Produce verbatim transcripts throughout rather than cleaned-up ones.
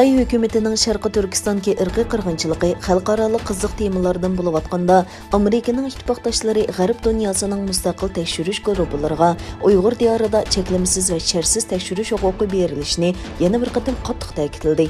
خىتاي ھۆكۈمىتىنىڭ شەرقىي تۈركىستاندىكى ئىرقىي قىرغىنچىلىقى خەلقئارالىق قىزىق تېمىلاردىن بولۇۋاتقاندا، ئامېرىكىنىڭ ئىتتىپاقداشلىرى غەرب دۇنياسىنىڭ مۇستەقىل تەكشۈرۈش گۇرۇپپىلىرىغا ئۇيغۇر دىيارىدا چەكلىمىسىز ۋە شەرتسىز تەكشۈرۈش ھوقۇقى بېرىلىشىنى يەنە بىر قېتىم قاتتىق تەكىتلىدى.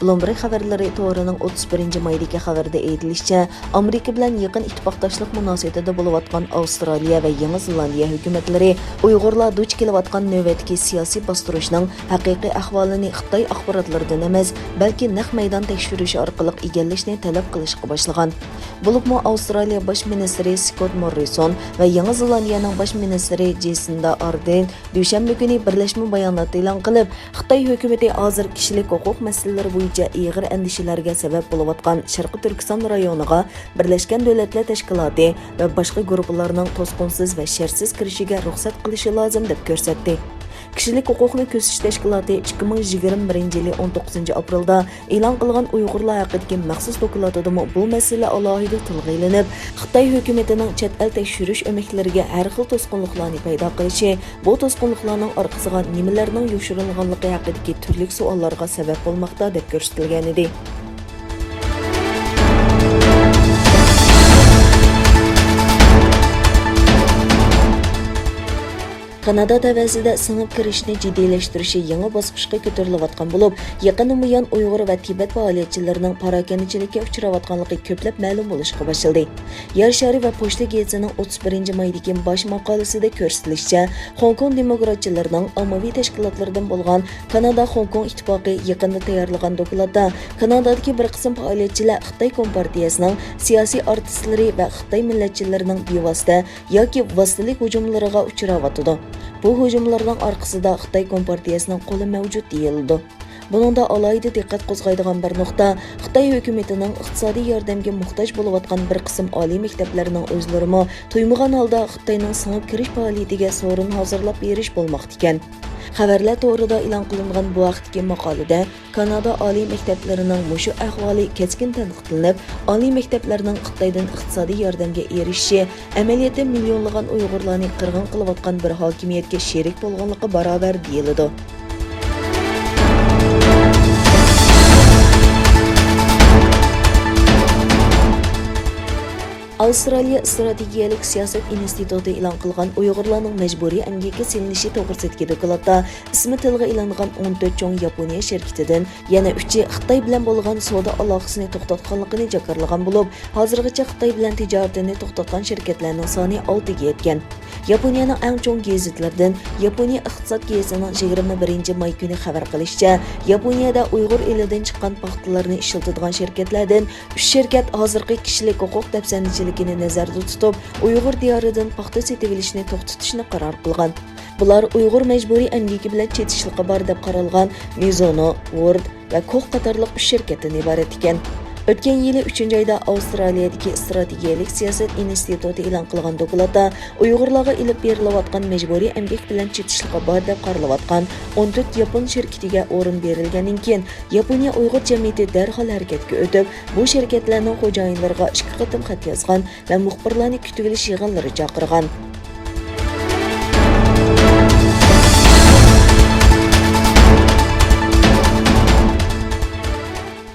بلومبېرگ خەۋەرلىرى تورىنىڭ ئوتتۇز بىرىنچى مايدىكى خەۋىرىدە ئېيتىلىشىچە، ئامېرىكا بىلەن يېقىن ئىتتىپاقداشلىق مۇناسىۋىتىدە بولۇۋاتقان ئاۋسترالىيە ۋە يېڭى زېلاندىيە ھۆكۈمەتلىرى ئۇيغۇرلار دۇچ كېلىۋاتقان نۆۋەتتىكى سىياسىي باستۇرۇشنىڭ ھەقىقىي ئەھۋالىنى خىتاي ئاخباراتلىرىدىن ئەمەس، بەلكى نەق مەيدان تەكشۈرۈشى ئارقىلىق ئىگىلىشنى تەلەپ قىلىشقا باشلىغان. بولۇپمۇ ئاۋسترالىيە باش مىنىستىرى سكوت موررىسون ۋە يېڭى زېلاندىيەنىڭ باش مىنىستىرى جېسىندا ئاردېرن دۈشەنبە كۈنى بىرلەشمە بايانات ئېلان قىلىپ، خىتاي ھۆكۈمىتى ھازىر كىشىلىك ھوقۇق مەسىلىلىرى بويىچە ئېغىر ئەندىشىلەرگە سەۋەب بولۇۋاتقان شەرقىي تۈركىستان رايونىغا بىرلەشكەن دۆلەتلەر تەشكىلاتى ۋە باشقا گۇرۇپپىلارنىڭ توسقۇنسىز ۋە شەرتسىز كىرىشىگە رۇخسەت قىلىشى لازىم، دەپ كۆرسەتتى. كىشىلىك ھوقۇقنى كۆزىتىش تەشكىلاتى ئىككى مىڭ يىگىرمە بىرىنچى يىلى ئون توققۇزىنچى ئاپرېلدا ئېلان قىلغان ئۇيغۇرلار ھەققىدىكى مەخسۇس دوكلاتىدىمۇ بۇ مەسىلە ئالاھىدە تىلغا ئېلىنىپ، خىتاي ھۆكۈمىتىنىڭ چەت ئەل تەكشۈرۈش ئۆمەكلىرىگە ھەر خىل توسقۇنلۇقلارنى پەيدا قىلىشى، بۇ توسقۇنلۇقلارنىڭ ئارقىسىغا نېمىلەرنىڭ يوشۇرۇنغانلىقى ھەققىدىكى تۈرلۈك سوئاللارغا سەۋەب بولماقتا، دەپ كۆرسىتىلگەنىدى. كانادا تەۋەسىدە سىڭىپ كىرىشنى جىددىيلەشتۈرۈشى يېڭى باسقۇچقا كۆتۈرۈلۈۋاتقان بولۇپ، يېقىندىن بۇيان ئۇيغۇر ۋە تىبەت پائالىيەتچىلىرىنىڭ پاراكەندىچىلىككە ئۇچراۋاتقانلىقى كۆپلەپ مەلۇم بولۇشقا باشلىدى. يەر شارى ۋە پوچتا گېزىتىنىڭ ئوتتۇز بىرىنچى مايدىكى باش ماقالىسىدە كۆرسىتىلىشىچە، خوڭكوڭ دېموكراتچىلىرىنىڭ ئاممىۋى تەشكىلاتلىرىدىن بولغان كانادا خوڭكوڭ ئىتتىپاقى يېقىندا تەييارلىغان دوكلاتتا، كانادادىكى بىر قىسىم پائالىيەتچىلەر خىتاي كومپارتىيەسىنىڭ سىياسىي ئارتىسلىرى ۋە خىتاي مىللەتچىلىرىنىڭ بىۋاسىتە ياكى ۋاسىتىلىك ھۇجۇملىرىغا ئۇچراۋاتىدۇ. بۇ ھۇجۇملارنىڭ ئارقىسىدا خىتاي كومپارتىيەسىنىڭ قولى مەۋجۇت، دېيىلىدۇ. بۇنىڭدا ئالاھىدە دىققەت قوزغايدىغان بىر نۇقتا، خىتاي ھۆكۈمىتىنىڭ ئىقتىسادىي ياردەمگە موھتاج بولۇۋاتقان بىر قىسىم ئالىي مەكتەپلەرنىڭ ئۆزلىرىمۇ تۇيمىغان ھالدا خىتاينىڭ سىڭىپ كىرىش پائالىيىتىگە سورۇن ھازىرلاپ بېرىش بولماقتا ئىكەن. خەۋەرلەر تورىدا ئېلان قىلىنغان بۇ ھەقتىكى ماقالىدە، كانادا ئالىي مەكتەپلىرىنىڭ مۇشۇ ئەھۋالى كەسكىن تەنقىدلىنىپ، ئالىي مەكتەپلەرنىڭ خىتايدىن ئىقتىسادىي ياردەمگە ئېرىشىشى ئەمەلىيەتتە مىليونلىغان ئۇيغۇرلارنى قىرغىن قىلىۋاتقان بىر ھاكىمىيەتكە شېرىك بولغانلىقى باراۋەر، دېيىلىدۇ. ئاۋسترالىيە ئىستراتېگىيەلىك سىياسەت ئىنستىتۇتى ئېلان قىلغان ئۇيغۇرلارنىڭ مەجبۇرىي ئەمگەككە سېلىنىشى توغرىسىدىكى دوكلاتتا ئىسمى تىلغا ئېلىنغان ئون تۆت چوڭ ياپونىيە شىركىتىدىن يەنە ئۈچى خىتاي بىلەن بولغان سودا ئالاقىسىنى توختاتقانلىقىنى جاكارلىغان بولۇپ، ھازىرغىچە خىتاي بىلەن تىجارىتىنى توختاتقان شىركەتلەرنىڭ سانى ئالتىگە يەتكەن. ياپونىيەنىڭ ئەڭ چوڭ گېزىتلىرىدىن ياپونىيە ئىقتىساد گېزىتىنىڭ يىگىرمە بىرىنچى ماي كۈنى خەۋەر قىلىشىچە، ياپونىيەدە ئۇيغۇر ئېلىدىن چىققان پاختىلارنى ئىشلىتىدىغان شىركەتلەردىن ئۈچ شىركەت ھازىرقى كىشىلىك ھوقۇق دەپسەندىچىلىكىنى نەزەردە تۇتۇپ، ئۇيغۇر دىيارىدىن پاختا سېتىۋېلىشنى توختىتىشنى قارار قىلغان. بۇلار ئۇيغۇر مەجبۇرىي ئەمگىكى بىلەن چېتىشلىقى بار دەپ قارالغان مىزونو، ۋورد ۋە كوھ قاتارلىق ئۈچ شىركەتتىن ئىبارەت ئىكەن. ئۆتكەن يىلى ئۈچىنچى ئايدا ئاۋسترالىيەدىكى ئىستراتېگىيەلىك سىياسەت ئىنستىتۇتى ئېلان قىلغان دوكلاتتا، ئۇيغۇرلارغا ئېلىپ بېرىلىۋاتقان مەجبۇرىي ئەمگەك بىلەن چېتىشلىقى بار دەپ قارىلىۋاتقان ئون تۆت ياپون شىركىتىگە ئورۇن بېرىلگەندىن كېيىن، ياپونىيە ئۇيغۇر جەمئىيىتى دەرھال ھەرىكەتكە ئۆتۈپ، بۇ شىركەتلەرنىڭ خوجايىنلىرىغا ئىككى قېتىم خەت يازغان ۋە مۇخبىرلارنى كۈتۈۋېلىش يىغىنلىرى چاقىرغان.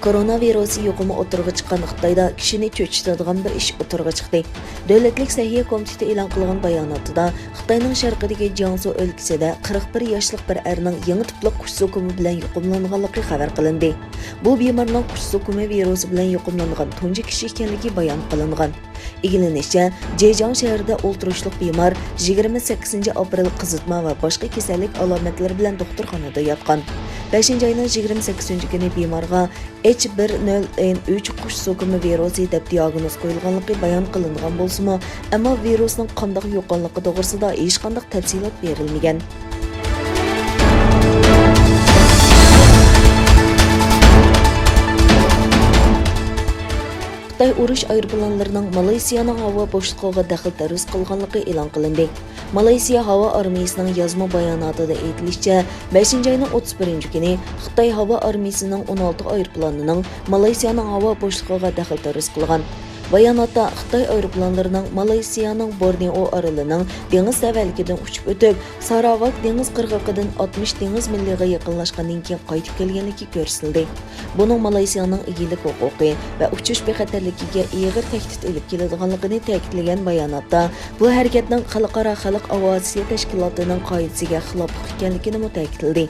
كورونا ۋىرۇسى يۇقۇمى ئوتتۇرىغا چىققان خىتايدا كىشىنى چۆچۈتىدىغان بىر ئىش ئوتتۇرىغا چىقتى. دۆلەتلىك سەھىيە كومىتېتى ئېلان قىلغان باياناتىدا، خىتاينىڭ شەرقىدىكى جياڭسۇ ئۆلكىسىدە قىرىق بىر ياشلىق بىر ئەرنىڭ يېڭى تىپلىق قۇش زوكۇمى بىلەن يۇقۇملانغانلىقى خەۋەر قىلىندى. بۇ بىمارنىڭ قۇش زوكۇمى ۋىرۇسى بىلەن يۇقۇملانغان تۇنجى كىشى ئىكەنلىكى بايان قىلىنغان. ئىگىلىنىشىچە، جېجياڭ شەھىرىدە ئولتۇرۇشلۇق بىمار يىگىرمە سەككىزىنچى ئاپرېل قىزىتما ۋە باشقا كېسەللىك ئالامەتلىرى بىلەن دوختۇرخانىدا ياتقان. بەشىنچى ئاينىڭ يىگىرمە سەككىزىنچى كۈنى بىمارغا ئېچ بىر نۆل ئېن ئۈچ قۇش زوكۇمى ۋىرۇسى دەپ دىئاگنوز قويۇلغانلىقى بايان قىلىنغان بولسىمۇ، ئەمما ۋىرۇسنىڭ قانداق يۇققانلىقى توغرىسىدا ھېچقانداق تەپسىلات بېرىلمىگەن. خىتاي ئۇرۇش ئايروپىلانلىرىنىڭ مالايسىيانىڭ ھاۋا بوشلۇقىغا دەخلى تەرۇز قىلغانلىقى ئېلان قىلىندى. مالايسىيا ھاۋا ئارمىيىسىنىڭ يازما باياناتىدا ئېيتىلىشىچە، بەشىنچى ئاينىڭ ئوتتۇز بىرىنچى كۈنى خىتاي ھاۋا ئارمىيىسىنىڭ ئون ئالتە ئايروپىلانىنىڭ مالايسىيانىڭ ھاۋا بوشلۇقىغا دەخلى تەرۇز قىلغان. باياناتتا خىتاي ئايروپىلانلىرىنىڭ مالايسىيانىڭ بورنېئو ئارىلىنىڭ دېڭىز تەۋەلىكىدىن ئۇچۇپ ئۆتۈپ، ساراۋاك دېڭىز قىرغىقىدىن ئاتمىش دېڭىز مىللىغا يېقىنلاشقاندىن كېيىن قايتىپ كەلگەنلىكى كۆرسىتىلدى. بۇنىڭ مالايسىيانىڭ ئىگىلىك ھوقۇقى ۋە ئۇچۇش بىخەتەرلىكىگە ئېغىر تەھدىت ئېلىپ كېلىدىغانلىقىنى تەكىتلىگەن باياناتتا، بۇ ھەرىكەتنىڭ خەلقئارا خەلق ئاۋىئاتسىيە تەشكىلاتىنىڭ قائىدىسىگە خىلاپلىق ئىكەنلىكىنىمۇ تەكىتلىدى.